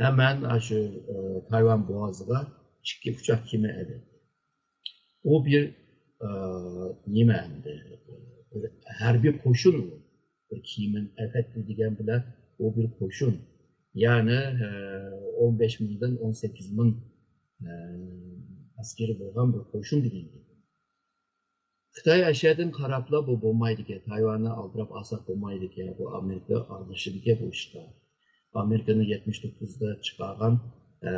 ھە، مەن ئاشۇ، ئە، تايۋان بوغازىغا ئىككى ئۇچاق كېمە ئەۋەتتىم. ئۇ بىر، ئە، نېمە ئەمدى؟ بىر ھەربىي قوشۇن ئۇ. بىر كېمىنى ئەۋەتتى دېگەن بىلەن ئۇ بىر قوشۇن. يەنى، ئە، ئون بەش مىڭدىن ئون سەككىز مىڭ، ئە، ئەسكىرى بولغان بىر قوشۇن دېگەن گەپ. خىتاي ئەشەدىن قاراپلا بۇ بولمايدىكەن، تايۋاننى ئالدىراپ ئالساق بولمايدىكەن، بۇ ئامېرىكا ئارىلىشىدىكەن بۇ ئىشقا. ئامېرىكىنىڭ يەتمىش توققۇزدا چىقارغان، ئە،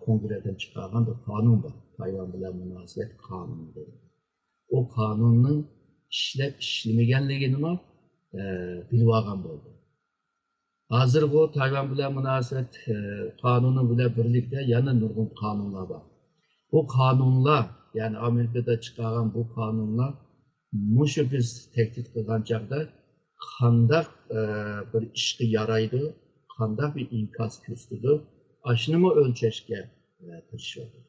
كونگرېدىن چىقارغان بىر قانۇن بار، تايۋان بىلەن مۇناسىۋەت قانۇنى دەيدۇ. ئۇ قانۇننىڭ، ئىشلەپ ئىشلىمىگەنلىكىنىمۇ، ئە، بىلىۋالغان بولدى. ھازىر بۇ تايۋان بىلەن مۇناسىۋەت، ئە، قانۇنى بىلەن بىرلىكتە يەنە نۇرغۇن قانۇنلار بار. بۇ قانۇنلار، يەنى ئامېرىكىدا چىقارغان بۇ قانۇنلار مۇشۇ بىز تەھدىت قىلغان چاغدا قانداق، ئە، بىر ئىشقا يارايدۇ، قانداق بىر ئىنكاس كۆرسىتىدۇ، ئاشۇنىمۇ ئۆلچەشكە، ئە، تىرىشىۋاتىدۇ.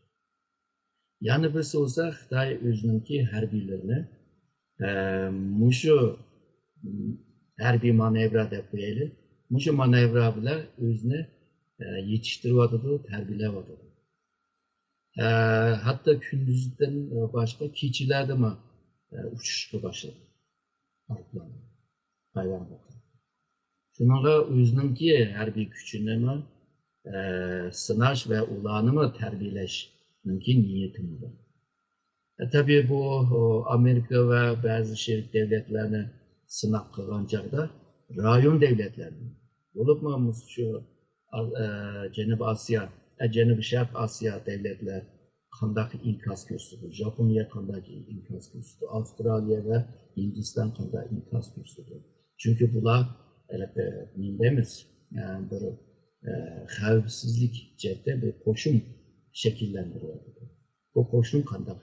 يەنە بىرسى بولسا خىتاي ئۆزىنىڭكى ھەربىيلىرىنى، ئە، مۇشۇ، ھەربىي مانېۋىر دەپ قويايلى، مۇشۇ مانېۋىر بىلەن ئۆزىنى، ئە، يېتىشتۈرۈۋاتىدۇ، تەربىيەلەۋاتىدۇ. ئە، ھەتتا كۈندۈزدىن باشقا كېچىلەردىمۇ، ئە، ئۇچۇشقا باشلىدى ئايروپىلان تايۋانغا قاراپ. شۇنىڭغا ئۆزىنىڭكى ھەربىي كۈچىنىمۇ، ئە، سىناش ۋە ئۇلارنىمۇ تەربىيەلەشنىڭكى نىيىتىمۇ بار. ئە، تەبىئىي بۇ، ئۇ، ئامېرىكا ۋە بەزى شېرىك دەۋلەتلەرنى سىناق قىلغان چاغدا رايون دەۋلەتلەرنى، بولۇپمۇ مۇشۇ ئا-، ئە، جەنۇبىي ئاسىيا، ئە، جەنۇبىي شەرق ئاسىيا دەۋلەتلەر قانداق ئىنكاس كۆرسىتىدۇ؟ ژاپونىيە قانداق ئىنكاس كۆرسىتىدۇ؟ ئاۋسترالىيە ۋە ھىندىستان قانداق ئىنكاس كۆرسىتىدۇ؟ چۈنكى بۇلار، ھېلىقى، نېمە دەيمىز، ئە، بىر، ئە، خەۋپسىزلىك جەھەتتە بىر قوشۇن شەكىللەندۈرۈۋاتىدۇ. بۇ قوشۇن قانداق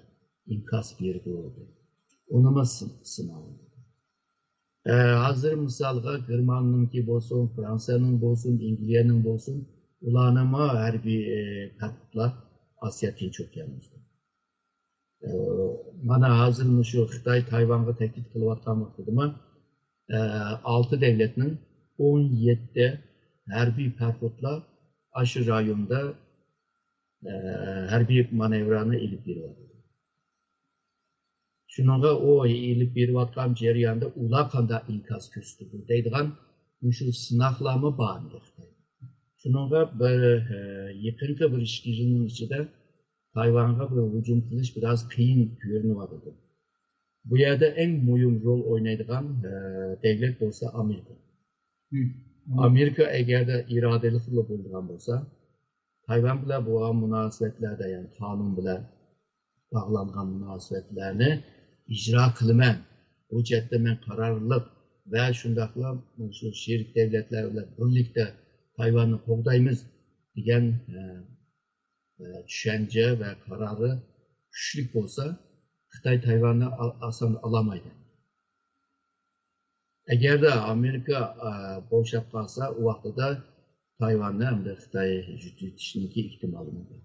ئىنكاس بېرىدۇ؟ ئۇنىمۇ سىن-، سىناۋاتىدۇ. ئە، ھازىر مىسالغا گېرماننىڭكى بولسۇن، فرانسىيەنىڭ بولسۇن، ئەنگلىيەنىڭ بولسۇن، ئۇلارنىڭمۇ ھەربىي، ئە، پەرقۇتلار ئاسىيا تىنچ ئوكيانىدا. ئە، مانا ھازىر مۇشۇ خىتاي تايۋانغا تەھدىت قىلىۋاتقان ۋاقتىدىمۇ، ئە، ئالتە دەۋلەتنىڭ ئون يەتتە ھەربىي پەرقۇتلار ئاشۇ رايوندا، ئە، ھەربىي مانېۋىرنى ئېلىپ بېرىۋاتىدۇ. شۇنىڭغا ئۇ ئېلىپ بېرىۋاتقان جەرياندا ئۇلار قانداق ئىنكاس كۆرسىتىدۇ دەيدىغان مۇشۇ سىناقلارمۇ بار ئىدى خىتايدا. شۇنىڭغا بىر، ئە، يېقىنقى بىر ئىككى يىلنىڭ ئىچىدە تايۋانغا بىر ھۇجۇم قىلىش بىراز قىيىن كۆرۈنۈۋاتىدۇ. بۇ يەردە ئەڭ مۇھىم رول ئوينايدىغان، ئە، دەۋلەت بولسا ئامېرىكا. ئامېرىكا ئەگەردە ئىرادىلىكلا بولىدىغان بولسا، تايۋان بىلەن بولغان مۇناسىۋەتلەردە، يەنى قانۇن بىلەن باغلانغان مۇناسىۋەتلەرنى ئىجرا قىلىمەن، بۇ جەھەتتە مەن قارارلىق ۋە شۇنداقلا مۇشۇ شېرىك دەۋلەتلەر بىلەن بىرلىكتە تايۋاننى قوغدايمىز دېگەن، ئە، ئە، چۈشەنچە ۋە قارارى كۈچلۈك بولسا، خىتاي تايۋاننى ئا-، ئاسان ئالالمايدۇ. ئەگەردە ئامېرىكا، ئە، بوشاپ قالسا، ئۇ ۋاقتىدا تايۋاننى ئەمدى خىتاي يۈتۈۋېتىشنىڭكى ئېھتىمالىمۇ بار.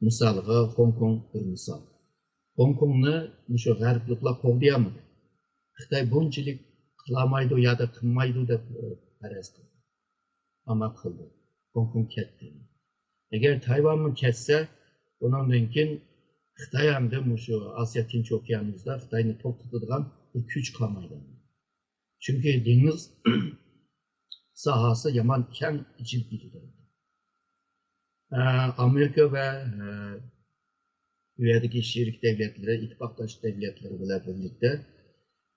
مىسالغا، خوڭكوڭ بىر مىسال. خوڭكوڭنى مۇشۇ غەربلىكلەر قوغدىيالمىدى. خىتاي بۇنچىلىك قىلالمايدۇ يا دا قىلمايدۇ دەپ، ئە، پەرەز قىلدى. ئامال قىلدى. خوڭكوڭ كەتتى. ئەگەر تايۋانمۇ كەتسە، ئۇنىڭدىن كېيىن خىتاي ھەمدە مۇشۇ ئاسىيا تىنچ ئوكيانىدا خىتاينى توختىتىدىغان بىر كۈچ قالمايدۇ. چۈنكى دېڭىز ساھەسى يامان كەڭ ئېچىلىپ كېتىدۇ. ئە، ئامېرىكا ۋە، ئە، ئۇ يەردىكى شېرىك دەۋلەتلىرى، ئىتتىپاقداش دەۋلەتلىرى بىلەن بىرلىكتە،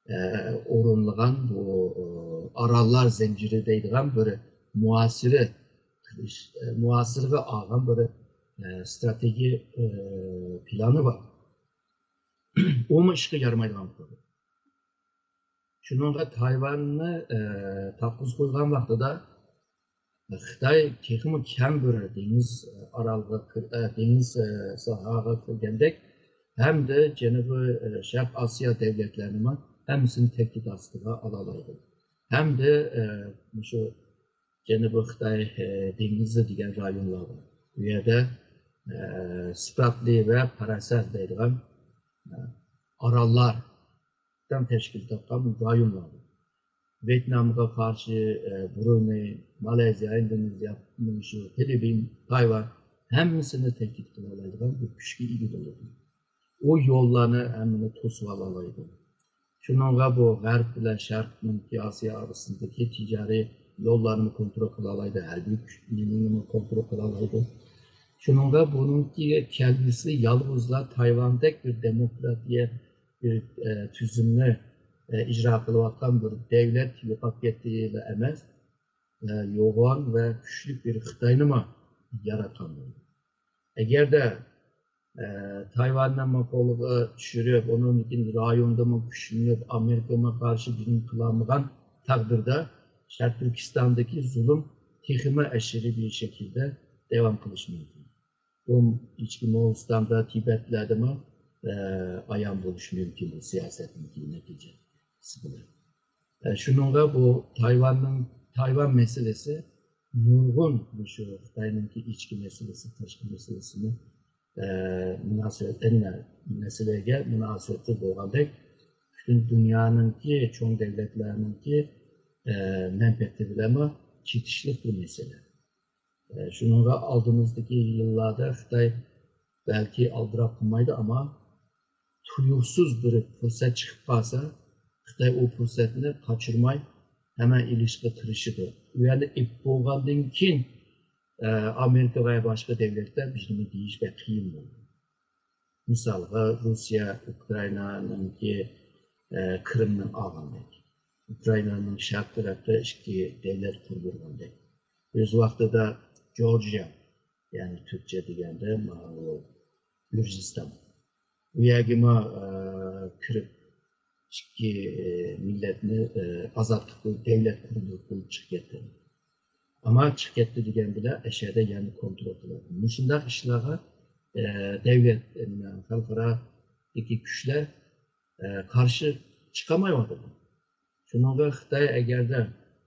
ئە، ئورۇنلىغان بۇ، ئە، ئاراللار زەنجىرى دەيدىغان بىر مۇھاسىرە قىلىش، ئە، مۇھاسىرىگە ئالغان بىر، ئە، ئىستراتېگىيە، ئە، پىلانى بار. ئۇمۇ ئىشقا يارىمايدىغان بولدى. شۇنىڭغا تايۋاننى، ئە، تاپقۇز قويغان ۋاقتىدا خىتاي تېخىمۇ كەڭ بىر دېڭىز، ئارالغا كىر-، ئە، دېڭىز، ئە، ساھەگە كىرگەندەك ھەمدە جەنۇبىي، ئە، شەرق ئاسىيا دۆلەتلىرىنىمۇ ھەممىسىنى تەھدىت ئاستىغا ئالالايدۇ. ھەمدە، ئە، مۇشۇ جەنۇبىي خىتاي، ئە، دېڭىزى دېگەن رايونلار بار. بۇ يەردە، ئە، سىپراتلى ۋە پاراسەت دەيدىغان، ئە، ئاراللار تەڭ تەشكىل تاپقان رايونلار بار. ۋيېتنامغا قارشى، ئە، برۇنېي، مالايزىيە، ئىندونېزىيە، مۇشۇ فىلىپپىن، تايۋان ھەممىسىنى تەھدىت قىلالايدىغان بىر كۈچكە ئىگە بولىدۇ. ئۇ يوللارنى ھەممىنى توسۇۋالالايدۇ. شۇنىڭغا بۇ غەرب بىلەن شەرقنىڭكى ئاسىيا ئارىسىدىكى تىجارىي يوللارنىمۇ كونترول قىلالايدۇ، ھەربىي كۈچنىمۇ كونترول قىلالايدۇ. شۇنىڭغا بۇنىڭكى كەلگۈسى يالغۇزلا تايۋاندەك بىر دېموكراتىيە بىر، ئە، تۈزۈمنى، ئە، ئىجرا قىلىۋاتقان بىر دەۋلەت يوقاپ كەتتىلا ئەمەس، ئە، يوغان ۋە كۈچلۈك بىر خىتاينىمۇ ياراتقان بولىدۇ. ئەگەردە ئە، تايۋاننىمۇ قولغا چۈشۈرۈپ، ئۇنىڭدىن كېيىن رايوندىمۇ كۈچلىنىپ، ئامېرىكىمۇ قارشى بىرنېمە قىلالمىغان تەقدىردە، شەرقىي تۈركىستاندىكى زۇلۇم تېخىمۇ ئەشەددىي بىر شەكىلدە داۋام قىلىشى مۇمكىن. بۇ ئىچكى موغۇلىستاندا، تىبەتلەردىمۇ، ئە، ئايان بولۇشى مۇمكىن بۇ سىياسەتنىڭكى نەتىجىسى بىلەن. ئە، شۇنىڭغا بۇ تايۋاننىڭ، تايۋان مەسىلىسى نۇرغۇن مۇشۇ خىتاينىڭكى ئىچكى مەسىلىسى، تاشقى مەسىلىسىنى، ئە، مۇناسىۋەت، ئەنە، مەسىلىگە مۇناسىۋەتلىك بولغاندەك، پۈتۈن دۇنيانىڭكى، چوڭ دۆلەتلەرنىڭكى، ئە، مەنپەئەتى بىلەنمۇ چېتىشلىق بىر مەسىلە. ئە، شۇنىڭغا ئالدىمىزدىكى يىللاردا خىتاي بەلكى ئالدىراپ قالمايدۇ، ئەمما تۇيۇقسىز بىر پۇرسەت چىقىپ قالسا، خىتاي ئۇ پۇرسەتنى قاچۇرماي ھەمە ئېلىشقا تىرىشىدۇ. ئۇ يەرنى ئېلىپ بولغاندىن كېيىن، ئە، ئامېرىكا ۋە باشقا دۆلەتلەر بىزنى دېيىش بەك قىيىن بولىدۇ. مىسالغا، روسىيە ئۇكرائىنانىڭكى، ئە، قىرىمنى ئالغاندەك، ئۇكرائىنانىڭ شەرق تەرەپتە ئىككى دۆلەت قۇردۇرغاندەك، ئۆز ۋاقتىدا جورجىيە، يەنى تۈركچە دېگەندە، ماۋۇ گۈرجىستان، بۇ يەرگىمۇ، ئە، كىرىپ، ئىككى، ئە، مىللەتنى، ئە، ئازاد قىلىپ، دۆلەت قۇرۇپ، قۇرۇپ چىقىپ كەتتى. ئەمما چىقىپ كەتتى دېگەن بىلەن ئەشەدە يەنە كونترول قىلىدۇ. مۇشۇنداق ئىشلارغا، ئە، دۆلەت، ئە، خەلقئارادىكى كۈچلەر، ئە، قارشى چىقالمايۋاتىدۇ. شۇنىڭغا خىتاي ئەگەردە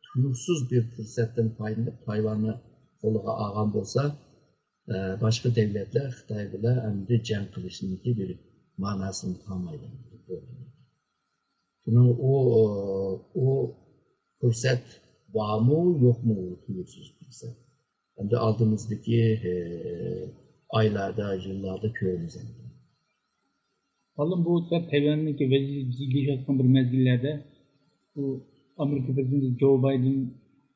تۇيۇقسىز بىر پۇرسەتتىن پايدىلىنىپ تايۋاننى قولىغا ئالغان بولسا، ئە، باشقا دۆلەتلەر خىتاي بىلەن ئەمدى جەڭ قىلىشنىڭكى بىر مەناسىنى قالمايدۇ. شۇنىڭ ئۇ، ئۇ پۇرسەت بارمۇ، يوقمۇ، ئۇ تۇيۇقسىز پۇرسەت. ئەمدى ئالدىمىزدىكى، ئە، ئايلاردا، يىللاردا كۆرىمىز ئەمدى. مۇئەللىم، بۇ سەل تەيۋەننىڭكى ۋەزىيىتى جىددىيلىشىۋاتقان بىر مەزگىللەردە، بۇ ئامېرىكا پىرېزىدېنتى جو بايدېن،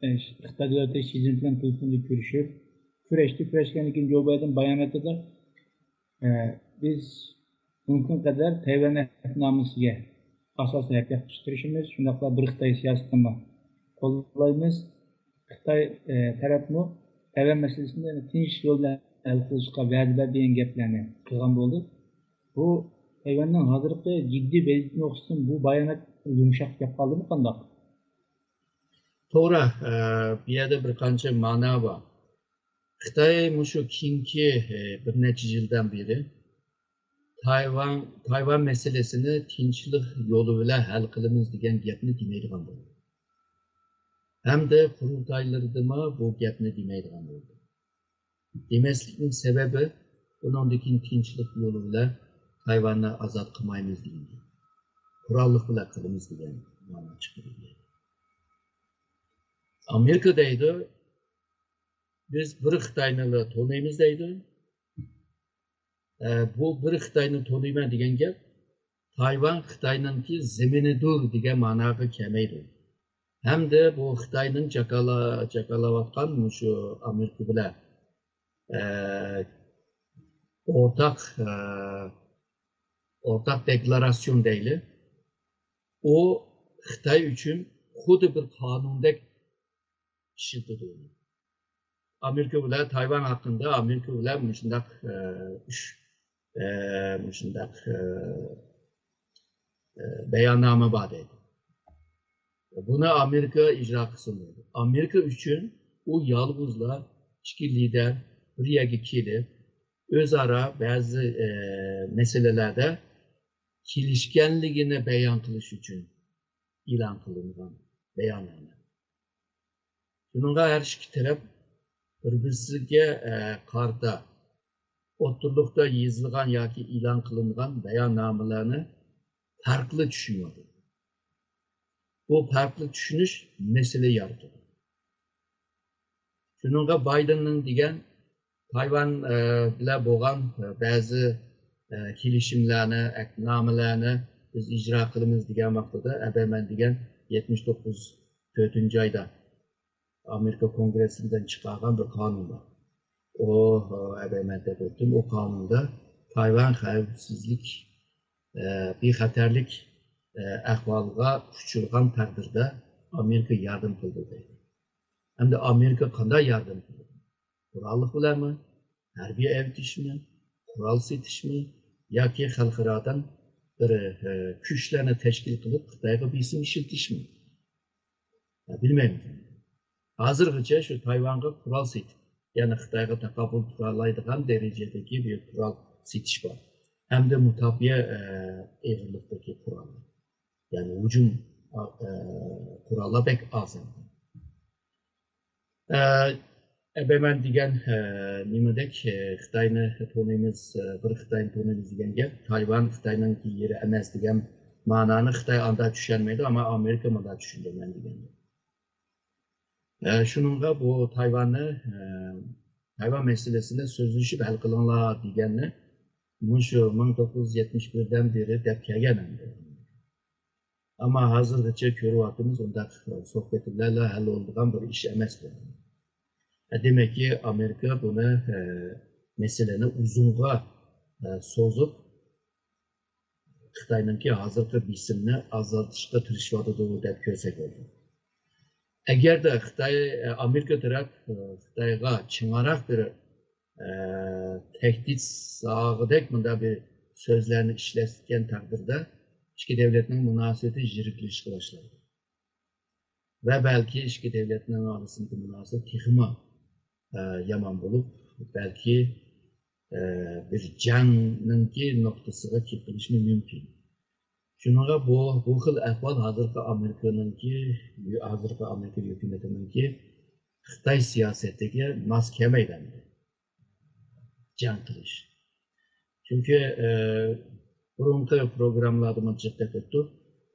ئە، خىتاي دۆلەت رەئىسى شى جىنپىڭ بىلەن تېلېفوندا كۆرۈشۈپ، كۆرۈشتى. كۆرۈشكەندىن كېيىن جو بايدېن باياناتىدا، ئە، بىز مۇمكىن قەدەر تەيۋەن ئەھدىنامىسىگە ئاساسەن ھەرىكەت قىلىشقا تىرىشىمىز، شۇنداقلا بىر خىتاي سىياسىتىنىمۇ قوللايمىز. خىتاي، ئە، تەرەپمۇ تەيۋەن مەسىلىسىنى تىنچ يول بىلەن ھەل قىلىشقا ۋەدە بەر دېگەن گەپلەرنى قىلغان بولدى. بۇ تەيۋەننىڭ ھازىرقى جىددىي ۋەزىيىتى نۇقتىسىدىن بۇ بايانات يۇمشاق گەپ قالدىمۇ قانداق؟ توغرا، ئە، بۇ يەردە بىر قانچە مانا بار. خىتاي مۇشۇ كېيىنكى، ئە، بىر نەچچە يىلدىن بېرى تايۋان، تايۋان مەسىلىسىنى تىنچلىق يولى بىلەن ھەل قىلىمىز دېگەن گەپنى دېمەيدىغان بولدى. ھەمدە قۇرۇلتايلىرىدىمۇ بۇ گەپنى دېمەيدىغان بولدى. دېمەسلىكنىڭ سەۋەبى، ئۇنىڭدىن كېيىن تىنچلىق يولى بىلەن تايۋاننى ئازاد قىلمايمىز دېگەن گەپ. قوراللىق بىلەن قىلىمىز دېگەن مانا چىقىدۇ. ئامېرىكا دەيدۇ، بىز بىر خىتاينىلا تونۇيمىز دەيدۇ. ئە، بۇ بىر خىتاينى تونۇيمەن دېگەن گەپ تايۋان خىتاينىڭكى زېمىنىدۇر دېگەن ماناغا كەلمەيدۇ. ھەمدە بۇ خىتاينىڭ جاكارلا-، جاكارلاۋاتقان مۇشۇ ئامېرىكا بىلەن، ئە، ئورتاق، ئە، ئورتاق دېكلاراتسىيون دەيلى. ئۇ خىتاي ئۈچۈن خۇددى بىر قانۇندەك ئىشلىتىدۇ. ئامېرىكا بىلەن تايۋان ھەققىدە ئامېرىكا بىلەن مۇشۇنداق، ئە، ئۈچ، ئە، مۇشۇنداق، ئە، ئە، باياننامە بار دەيدۇ. بۇنى ئامېرىكا ئىجرا قىلسۇن دەيدۇ. ئامېرىكا ئۈچۈن ئۇ يالغۇزلا ئىككى لىدەر بىر يەرگە كېلىپ، ئۆزئارا بەزى، ئە، مەسىلىلەردە كېلىشكەنلىكىنى بايان قىلىش ئۈچۈن ئېلان قىلىنغان باياننامە. شۇنىڭغا ھەر ئىككى تەرەپ بىر-بىرسىگە، ئە، قارىتا ئوتتۇرىلىقتا يېزىلغان ياكى ئېلان قىلىنغان باياننامىلەرنى پەرقلىق چۈشىنىۋاتىدۇ. بۇ پەرقلىق چۈشىنىش مەسىلە يارىتىدۇ. شۇنىڭغا بايدېننىڭ دېگەن تايۋان، ئە، بىلەن بولغان، ئە، بەزى، ئە، كېلىشىملەرنى، ئەھدىنامىلەرنى بىز ئىجرا قىلىمىز دېگەن ۋاقتىدا، ئەبەيمەن دېگەن يەتمىش توققۇز تۆتىنچى ئايدا ئامېرىكا كونگرېسسى بىلەن چىقارغان بىر قانۇن بار. ئۇ، ئە، ئەبەيمەن دەپ ئۆتتۈم، ئۇ قانۇندا تايۋان خەۋپسىزلىك، ئە، بىخەتەرلىك، ئە، ئەھۋالىغا ئۇچرىغان تەقدىردە ئامېرىكا ياردەم قىلىدۇ دەيدۇ. ئەمدى ئامېرىكا قانداق ياردەم قىلىدۇ؟ قوراللىق بىلەنمۇ؟ ھەربىي ئەۋېتىشمۇ؟ قورال سېتىشمۇ ياكى خەلقئارادىن بىر، ئە، كۈچلەرنى تەشكىل قىلىپ خىتايغا بېسىم ئىشلىتىشمۇ؟ ئە، بىلمەيمەن. ھازىرغىچە شۇ تايۋانغا قورال سېتىپ، يەنى خىتايغا تاقابىل تۇرالايدىغان دەرىجىدىكى بىر قورال سېتىش بار. ھەمدە مۇداپىئە، ئە، ئېغىرلىقتىكى قورال. يەنى ھۇجۇم، ئە، قوراللار بەك ئاز. ئە، ئەبەمەن دېگەن، ئە، نېمىدەك، ئە، خىتاينى تونۇيمىز، ئە، بىر خىتاينى تونۇيمىز دېگەن گەپ، تايۋان خىتاينىڭكى يېرى ئەمەس دېگەن مانانى خىتاي ئاندا چۈشەنمەيدۇ، ئەمما ئامېرىكا مۇنداق چۈشىنىدۇ مەن دېگەن گەپ. ئە، شۇنىڭغا بۇ تايۋاننى، ئە، تايۋان مەسىلىسىنى سۆزلىشىپ ھەل قىلىڭلار دېگەننى مۇشۇ مىڭ توققۇز يۈز يەتمىش بىردىن بېرى دەپ كەلگەن ئەمدى. ئەمما ھازىرغىچە كۆرۈۋاتىمىز، ئۇنداق سۆھبەت بىلەنلا ھەل بولىدىغان بىر ئىش ئەمەس بۇ. دېمەككى، ئامېرىكا بۇنى، ئە، مەسىلىنى ئۇزۇنغا، ئە، سوزۇپ، خىتاينىڭكى ھازىرقى بېسىمنى ئازالتىشقا تىرىشىۋاتىدۇ دەپ كۆرسەك بولىدۇ. ئەگەردە خىتاي، ئە، ئامېرىكا تەرەپ، ئە، خىتايغا چىڭراق بىر، ئە، تەھدىت سالغۇدەك مۇنداق بىر سۆزلەرنى ئىشلەتكەن تەقدىردە، ئىككى دۆلەتنىڭ مۇناسىۋىتى يىرىكلىشىشكە باشلايدۇ. ۋە بەلكى ئىككى دۆلەتنىڭ ئارىسىدىكى مۇناسىۋەت تېخىمۇ، ئە، يامان بولۇپ، بەلكى، ئە، بىر جەڭنىڭكى نۇقتىسىغا كېلىپ قېلىشىمۇ مۇمكىن. شۇنىڭغا بۇ، بۇ خىل ئەھۋال ھازىرقى ئامېرىكىنىڭكى، ھازىرقى ئامېرىكا ھۆكۈمىتىنىڭكى خىتاي سىياسىتىگە ماس كەلمەيدۇ ئەمدى. جەڭ قىلىش. چۈنكى، ئە، بۇرۇنقى پروگراممىلاردىمۇ جىق دەپ ئۆتتۇق.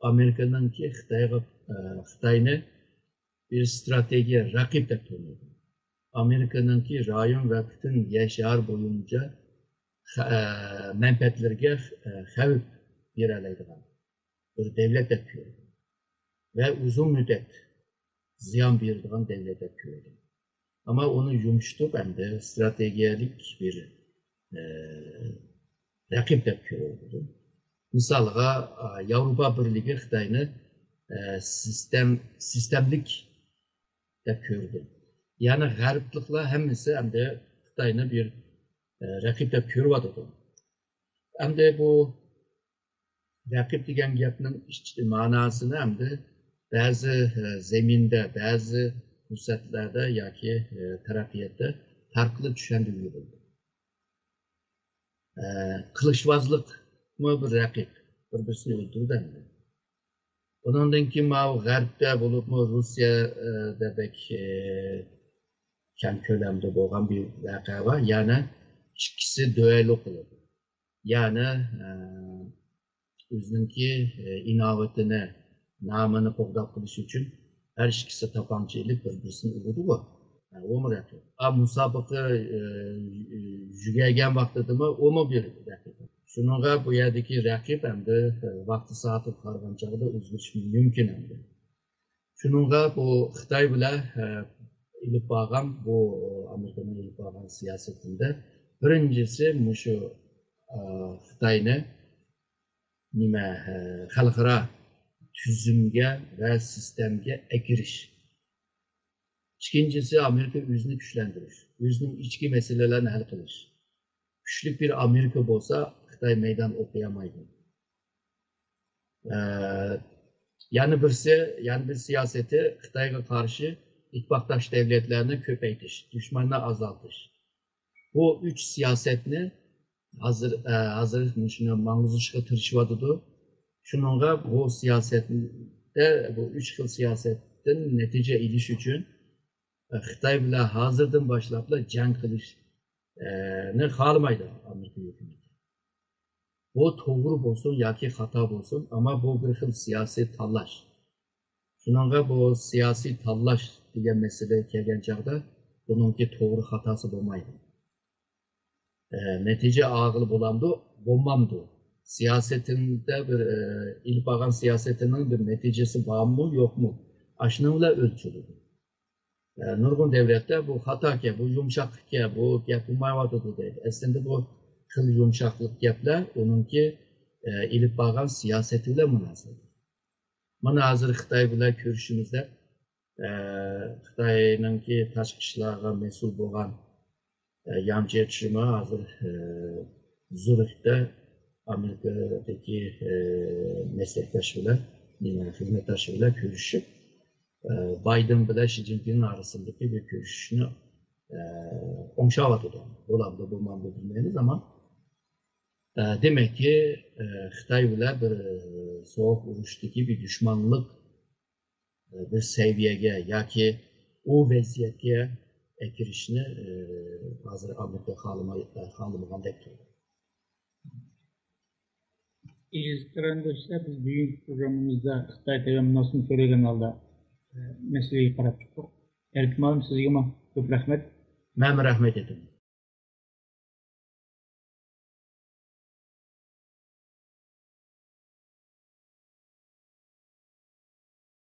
ئامېرىكىنىڭكى خىتايغا، ئە، خىتاينى بىر ستراتېگىيە رەقىب دەپ تونۇيدۇ. ئامېرىكىنىڭكى رايون ۋە پۈتۈن يەر شارى بويىچە خە-، ئە، مەنپەئەتلىرىگە، ئە، خەۋپ بېرەلەيدىغان بىر دۆلەت دەپ كۆرىدۇ. ۋە ئۇزۇن مۇددەت زىيان بېرىدىغان دۆلەت دەپ كۆرىدۇ. ئەمما ئۇنى يۇمشىتىپ، ئەمدى ستراتېگىيەلىك بىر، ئە، رەقىب دەپ كۆرۈلىدۇ. مىسالغا، ئا، ياۋروپا بىرلىكى خىتاينى، ئە، سىستېم-، سىستېملىك دەپ كۆرىدۇ. يەنى غەربلىكلەر ھەممىسى ئەمدى خىتاينى بىر، ئە، رەقىب دەپ كۆرۈۋاتىدۇ. ئەمدى بۇ رەقىب دېگەن گەپنىڭ ئىچ-، ماناسىنى ئەمدى بەزى، ئە، زېمىندا، بەزى پۇرسەتلەردە ياكى، ئە، تەرەققىياتتا پەرقلىق چۈشەندۈرگىلى بولىدۇ. ئە، قىلىچۋازلىقمۇ بىر رەقىب، بىر-بىرسىنى ئۆلتۈرىدۇ ئەمدى. ئۇنىڭدىن كېيىن ماۋۇ غەربتە بولۇپمۇ روسىيەدە بەك، ئە، كەڭ كۆلەمدە بولغان بىر ۋەقە بار. يەنى ئىككىسى دۇئەللو قىلىدۇ. يەنى، ئە، ئۆزىنىڭكى، ئە، ئىناۋىتىنى، نامىنى قوغداپ قېلىش ئۈچۈن ھەر ئىككىسى تاپانچا ئېلىپ بىر-بىرسىنى ئۇرىدىغۇ. ئە، ئۇمۇ رەقىب. ئا، مۇسابىقە، ئە، يۈگەيگەن ۋاقتىدىمۇ ئۇمۇ بىر رەقىب. شۇنىڭغا بۇ يەردىكى رەقىب ئەمدى، ئە، ۋاقتى سائىتىگە قارىغان چاغدا ئۆزگىرىشى مۇمكىن ئەمدى. شۇنىڭغا بۇ خىتاي بىلەن، ئە، ئېلىپ بارغان، بۇ، ئامېرىكىنىڭ ئېلىپ بارغان سىياسىتىدە بىرىنچىسى مۇشۇ، ئە، خىتاينى نېمە، ئە، خەلقئارا تۈزۈمگە ۋە سىستېمىگە ئەكىرىش. ئىككىنچىسى، ئامېرىكا ئۆزىنى كۈچلەندۈرۈش، ئۆزىنىڭ ئىچكى مەسىلىلەرنى ھەل قىلىش. كۈچلۈك بىر ئامېرىكا بولسا، خىتاي مەيدان ئوقۇيالمايدۇ. ئە، يەنە بىرسى، يەنە بىر سىياسىتى خىتايغا قارشى ئىتتىپاقداش دۆلەتلەرنى كۆپەيتىش، دۈشمەننى ئازالتىش. بۇ ئۈچ سىياسەتنى ھازىر، ئە، ھازىر مۇشۇنى ماڭغۇزۇشقا تىرىشىۋاتىدۇ. شۇنىڭغا بۇ سىياسەتتە، بۇ ئۈچ خىل سىياسەتتىن نەتىجە ئېلىش ئۈچۈن، ئە، خىتاي بىلەن ھازىردىن باشلاپلا جەڭ قىلىش، ئە، نى خالىمايدۇ ئامېرىكا ھۆكۈمىتى. بۇ توغرا بولسۇن ياكى خاتا بولسۇن، ئەمما بۇ بىر خىل سىياسىي تاللاش. شۇنىڭغا بۇ سىياسىي تاللاش دېگەن مەسىلىگە كەلگەن چاغدا، بۇنىڭكى توغرا خاتاسى بولمايدۇ. ئە، نەتىجە ئالغىلى بولامدۇ، بولمامدۇ؟ سىياسىتىندە بىر، ئە، ئېلىپ بارغان سىياسىتىنىڭ بىر نەتىجىسى بارمۇ، يوقمۇ؟ ئاشۇنىڭ بىلەن ئۆلچىلىدۇ. ئە، نۇرغۇن دەۋلەتلەر بۇ خاتاكەن، بۇ يۇمشاقلىقكەن، بۇ گەپ بولمايۋاتىدۇ دەيدۇ. ئەسلىدە بۇ خىل يۇمشاقلىق گەپلەر ئۇنىڭكى، ئە، ئېلىپ بارغان سىياسىتى بىلەن مۇناسىۋەتلىك. مانا ھازىر خىتاي بىلەن كۆرۈشىمىز دەپ، ئە، خىتاينىڭكى تاشقى ئىشلارغا مەسئۇل بولغان، ئە، ياڭ جيېچىمۇ ھازىر، ئە، زۇرىختا ئامېرىكىدىكى مەسلەكداش بىلەن، خىزمەتداش بىلەن كۆرۈشۈپ، بايدېن بىلەن شى جىنپىڭ ئارىسىدىكى بىر كۆرۈشۈشنى ئوڭشاۋاتىدۇ. بولامدۇ، بولمامدۇ بىلمەيمىز، ئەمما دېمەككى، خىتاي بىلەن بىر سوغۇق ئۇرۇشتىكى بىر دۈشمانلىق بىر سەۋىيەگە ياكى ئۇ ۋەزىيەتكە ئەكىرىشنى ھازىر ئامېرىكا خالىماي-، خالىمىغاندەك تۇرىدۇ. ئەزىز قېرىنداشلار، بىز بۈگۈنكى پروگراممىمىزدا خىتاي تەيۋەن مۇناسىۋىتىنى كۆرۈلگەن ھالدا مەسىلىگە قاراپ چىقتۇق. ئەركىن مۇئەللىم، سىزگىمۇ كۆپ رەھمەت. مەنمۇ رەھمەت ئېيتىمەن.